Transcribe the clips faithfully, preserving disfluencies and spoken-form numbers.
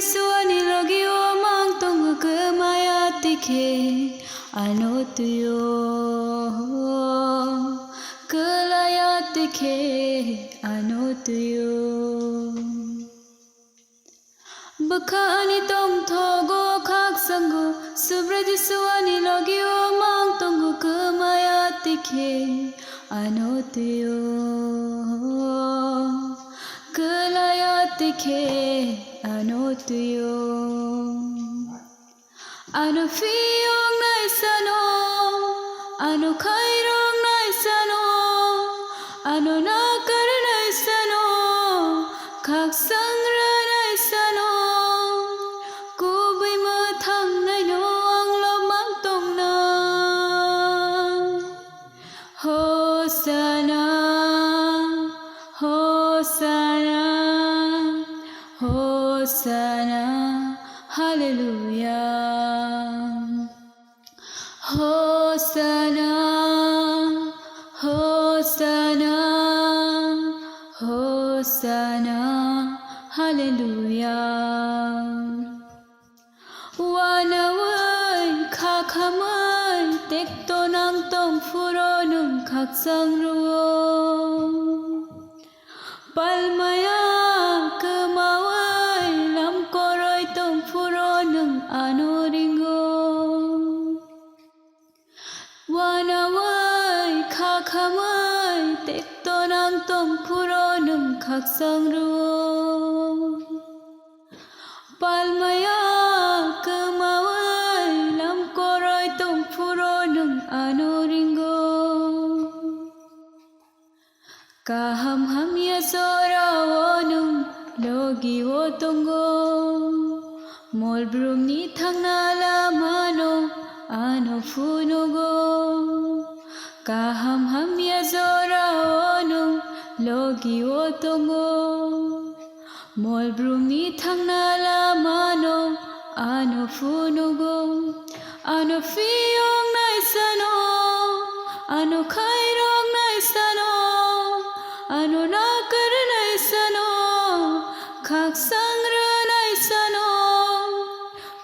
Suani logi o mang tongo kwmaya tikhe ano tuyo. Kwlaya tikhe ano tuyo. Bwkha ani tongthogo khaksango, Subrai Jisu ani logi o mang tongo kwmaya tikhe ano tuyo. Kwlaya tikhe ano tuyo. Ano phiyok naisano, ano khairok naisano, ano nakar naisano, khaksangra naisano, kubui mwthang naino ang lobmang tongna. Hosana, Hosana, Hosana, Hallelujah. Hosana, Hosana, Hosana, Hallelujah. Uanaui khakhamui tekto nang tong phuro nwng khakchang rwo. Palmaya kwmaui lam koroi tong phuro nwng ano ringo. Uanaui khakhamui tekto nang tong phuro nwng khakchang rwo. Palmaya kwmaui lam koroi tong phuro nwng ano ringo. Kaham hamya jorao nwng logi o tongo. Molbrumni thangna lamano ano phunugo. Kaham hamya jorao nwng logi o tongo. Molbrumni thangna lamano ano phunugo. Ano phiyok naisano, ano khairok naisano, ano nakar naisano, khaksangra naisano,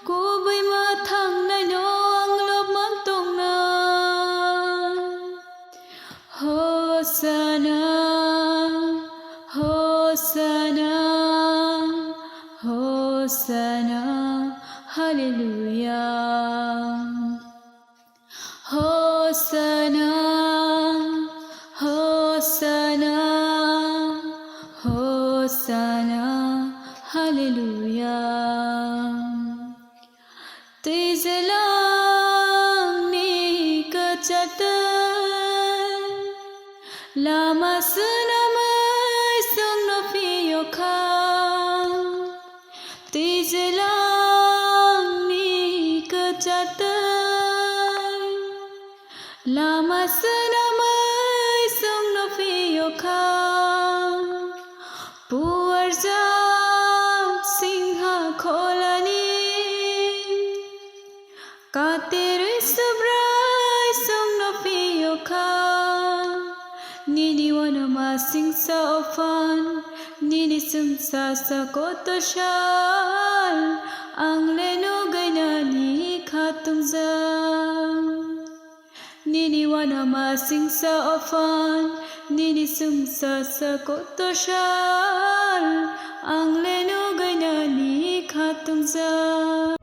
kubui mwthang naino ang lobmang tongna. Hosana, Hosana, Hosana, Hallelujah. Hosana, Hosana, Hosana, Hallelujah. Twijlangni kwchatwi lama swnamwi chwngno phiyokha. Twijlangni kwchatwi lama swnamwi chwngno phiyokha. Puarjak singha kholani katerwi Subrai chwngno phiyokha. Nini uanama singsa o phan, nini chwngsa sa koto sal, ang le nugwi nani khatungjak. Nini uanama singsa o phan, nini chwngsa sa koto sal, ang le nugwi nani khatungjak.